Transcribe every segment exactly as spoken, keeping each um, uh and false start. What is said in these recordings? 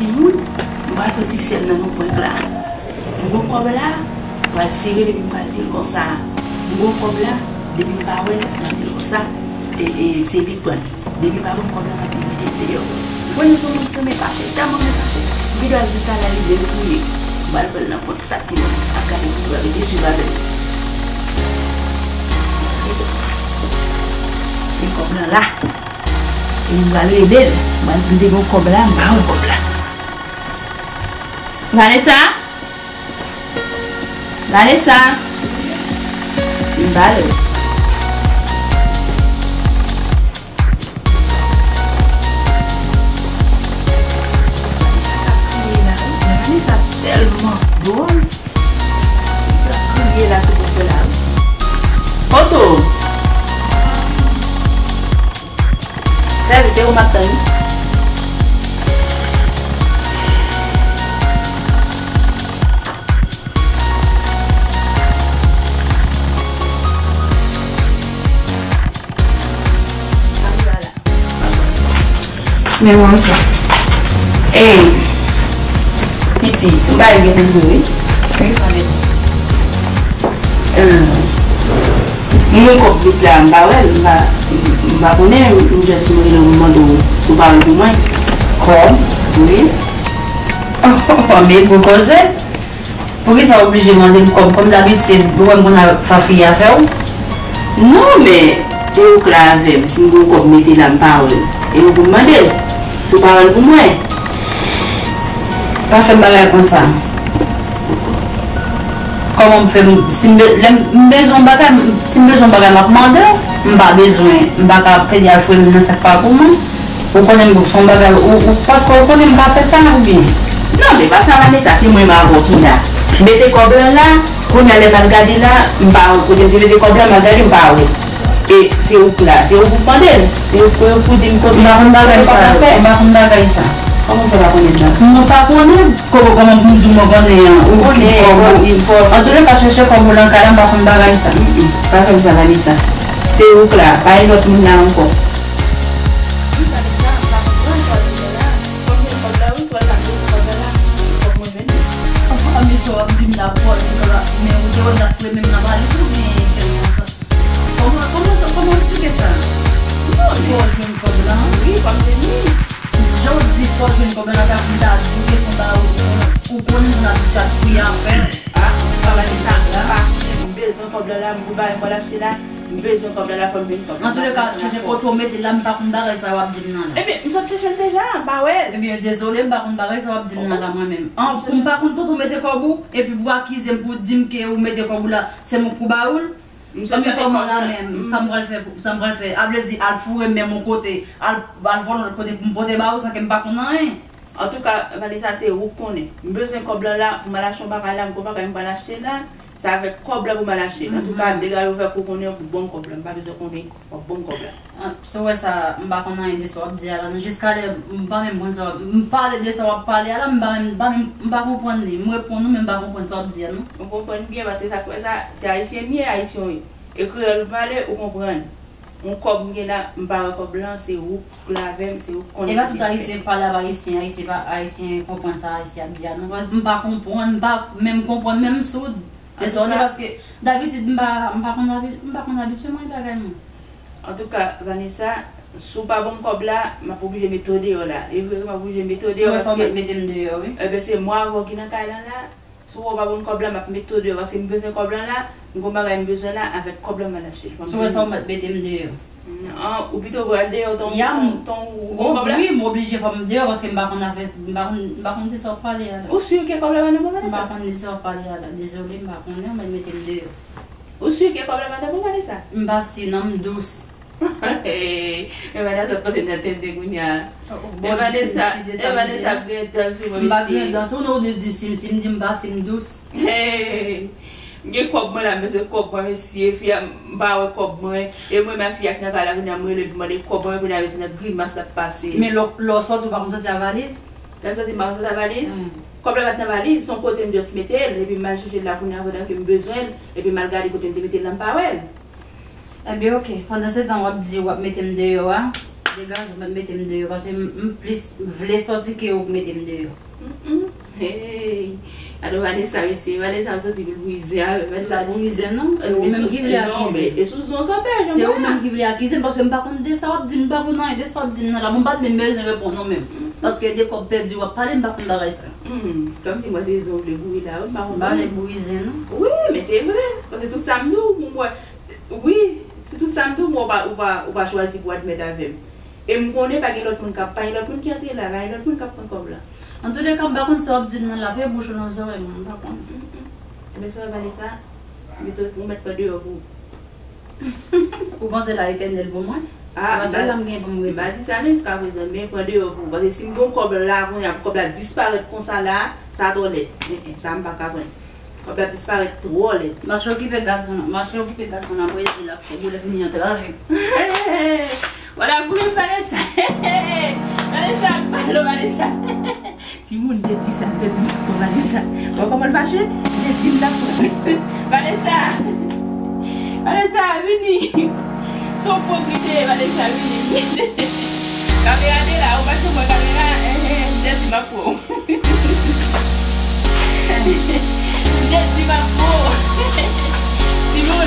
Timoun, m pral pran ti sè m nan yon prank la. M gon kòb la, m pral sere l epi m pral di l konsa, m gon kòb la, depi m pa wè l, m ap di l konsa, e, e, se li k pran l. Depi m pa ban m kòb la, m ap di l mete m deyò. M konnen se yon moun ki renmen fache, tèlman renmen fache. M gen dwa di sa la, li menm kriye. M pral pran l nan prank sa, timoun. Ap gade videyo a, rete swiv avè m. Se kòb lan la. E m pral rele l. M pral di l m te gen yon kòb la, m pa wè kòb la. Vanessa? Vanessa? M pa wè l. Vanessa k ap kriye la wi. Vanessa tèlman dwòl. L ap kriye la sou pòt la wi. Kote w? Fè vit, e ou m ap tann wi. Men mwen sa. Ey, pitit, m pa gen pou wi. Wi, pa gen. Euh, m gen kòb vit la, m pa wè l, m pa, m pa konnen, m just mande w, mande w si w pa wè l pou mwen. Kòb? Wi. Oh, oh, oh, men gwo koze. Poukisa w oblije mande m kòb? Kòm dabitid, ou wè m konn ap fè afè w? Non, men, e ou k la avè m. Si m gen yon kòb mete la, m pa wè l. E ou pou m mande l. Si w pa wè l pou mwen. Pa fè m bagay konsa. Kòman m fè m, si m be-, lè m, m bezwen yon bagay, m, si m bezwen yon bagay, m ap mande w. M pa bezwen, m pa ka pede al foure men m nan sa k pa pou mwen. Ou konnen m se yon bagay, ou, ou, paske ou konnen m pa fè sa, oubyen? Non, men pa sa, Vanessa, se mwen m avè w ki la. Mete kòb lan la, kounye a lè m al gade la, m pa wè kote m te mete kòb lan, m al gade, m pa wè. E se ou k la, se ou pou mande l, se ou pou, pou di m kote. M pa konn bagay sa, m pa konn bagay sa. Kòman w fè pa konnen sa? Mwen pa konnen, kòman, kòman pou m di w mwen konnen an, ou ki kòb ou. Antouka, chèche kòb ou lan kay la, m pa konn bagay sa. Mm, mm, pa fè m sa, Vanessa. Se ou k la, pa gen lòt moun la ankò. Wi, Vanessa, m pa konprann sa w di la. Kòb mwen, kòb la, wi, sou WhatsApp, wi, kòb la la. Kòb mwen jwenn li. Kòman sa w ap di m la, fò, men ou te wè m t ap fouye men m nan valiz ou byen kèk moun sa? Kòman, kòman sa, kòman w eksplike sa? Non, men fò w jwenn kòb la. Wi, kòb jwenn li. Jan w di fò w jwenn kòb la, nan ka pou m ta di w kesyon sa, ou, ou konnen moun abitye ap fouye afè. Ah, pa pale sa, m pa konnen, m bezwen kòb la la, m pou bagay m pral achte la. M bezwen kòb la la, fò m jwenn kòb la. Antouleka, chèche kote w mete l la, m pa konn bagay sa w ap di m nan la. Ebyen, m sot chèche l deja, m pa wè l. Ebyen, dezole, m pa konn bagay sa w ap di m nan la, mwen menm. An, pou m pa konn kote w mete kòb ou, epi pou w akize m, pou w di m ke ou mete kòb ou la, se mwen k pou ba ou l. Ebyen, kòman la menm, sa m pral fè, sa m pral fè? A vle di, al foure men m yon kote, al, al vòlè yon lòt kote pou m pote ba ou, san ke m pa konn anyen. Antouka, Vanessa, se ou k konnen. M bezwen kòb lan la pou m al achte yon bagay la, m gon bagay m pral achte la. Se avèk kòb la pou m al achte l. Antouka, degaje w fè kou konnen pou ban m kòb la. M pa bezwen konnen w ap ban m kòb la. Ah, si w wè sa, m pa konn anyen de sa w ap di a la. Non, jiska lè m pa menm konn sa w ap, m pale de sa w ap pale a la, m pa menm, m pa menm, m pa konprann li. M reponn ou, men m pa konprann sa w ap di a, non. Ou konprann byen, paske sa k fè sa, se ayisyen m ye, ayisyen w ye. E kreyòl m pale, ou konprann. Yon kòb m gen la, m pa wè kòb lan, se ou k la avè m, se ou k konnen ki fè. E pa tout ayisyen k pale ap ayisyen, ayisyen pa, ayisyen konprann sa ayisyen ap di a, non. M pa konprann, m pa menm konprann, menm m soud. E sa w di, paske dabitid m pa, m pa konn abi-, m pa konn abitye manje bagay moun. Antouka, Vanessa, si w pa ban m kòb la, m ap oblije mete w deyò la. E vre, m ap oblije mete w deyò paske. Si w wè sa, w mèt mete m deyò, wi. Ebyen, se mwen avè w ki nan kay lan la. Si w wè w pa ban m kòb la, m ap mete w deyò, paske m bezwen kòb lan la, m gon bagay m bezwen la, avèk kòb lan m al achte l. Si w wè sa, w mèt mete m deyò. An, ou pito pral deyò, tan, tan, tan ou gon kòb la? Wi, m oblije fò m deyò, paske m pa konn afè, m pa konn, m pa konn de sa w ap pale a la. Ou si ke kòb la pa nan men w, Vanessa? M pa konn de sa w ap pale a la, dezole, m pa konnen, w mèt mete m deyò. Ou si ke kòb la pa nan men w, Vanessa? M pa si, non, m dous. Men Vanessa panse m nan tenten kounye a. Men Vanessa, men Vanessa ap griyen dan sou mwen, mesye. M pa griyen dan sou nou, ou di si m, si m di m pa, si m dous. M gen kòb mwen la, men se kòb mwen, mesye. Fi a, m pa wè kòb mwen. E mwen, men fi a k nan kay la, kounye a, m rele pou mande kòb mwen, kounye a, mesye, nan grimas l ap pase. Men lè, lè w sòti, ou pa konn sòti ak valiz? Lè m sòti, m pa konn sòti ak valiz? Kòb la pa t nan valiz, se yon kote m just mete l, epi m al chèche l la, kounye a, pandan ke m bezwen l, epi m al gade kote m te mete l la, m pa wè l. Ebyen, oke. Pandan se tan w ap di w ap mete m deyò a, Degaje w, pa mete m deyò, paske m, m plis vle sòti ke ou mete m deyò. Mm-mm. Hey. Gade Vanessa, mesye. Vanessa ap sòti pou l brize avè m. Vanessa Ou brize non? E ou menm ki vle akize. E sou zon kanpe. Se ou menm ki vle akize m, paske m pa konn de sa w ap di m, m pa konn anyen de sa w ap di m nan la. Bon, m pa t menm bezwen reponn ou menm. Paske de kòb pèdi w ap pale, m pa konn bagay sa. Hmm. Kòmsi mwen se zon w vle boure la, wi, m pa konn. M pa vle boure zen non. Wi, men se vre. Paske tout sa m di w, mwen, wi, se tout sa m di w, mwen, ou pa, ou pa, ou pa chwazi pou admèt avè m. E m konnen pa gen lòt moun k ap, pa gen lòt moun ki antre la, pa gen lòt moun k ap pran kòb la. Antouleka, m pa konn sa w ap di m nan la, pe bouch ou nan zòrèy mwen, m pa konn. Ebyen, sè Vanessa, mete ou mèt pran deyò pou ou. Ou panse la etènèl pou mwen? Ah, Panse la m gen pou m m rete. Pa di sa non jiskaprezan, men pran deyò pou ou. Paske si m gen yon kòb la, kounye a, kòb la disparèt konsa la, sa twò lèd. Eh, eh, sa m pa ka pran. Kòb la disparèt twò lèd. Mache okipe gason nan, mache okipe gason nan, Brezil ap fè boulè fini antrave. Wala boule Vanessa. Vanessa, alo Vanessa. Timoun, te di sa, te di m t ap pran Vanessa. Wè kòman l fache? Te di m t ap pran. Vanessa. Vanessa, vini. Se yon pwòp li te ye, Vanessa, vini. Kamera te la, ou pa t wè kamera? Eh, eh, m te di m ap pran. M te di m ap pran. Timoun.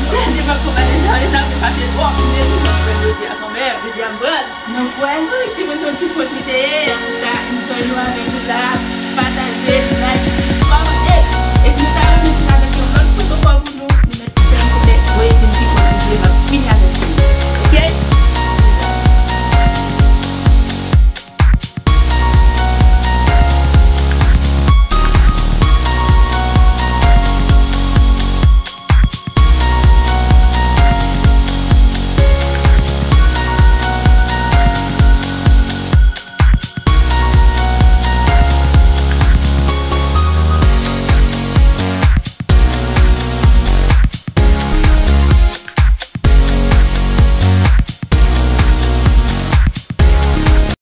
M te di m ap pran Vanessa, Vanessa ap pase twòp. M te di m ap pran jodi a kanmenm, jodi a m pran. Nou kwè? Wi, timoun, se yon ti pwòp li te ye. Antouka, m jwenn nou avèk nou la.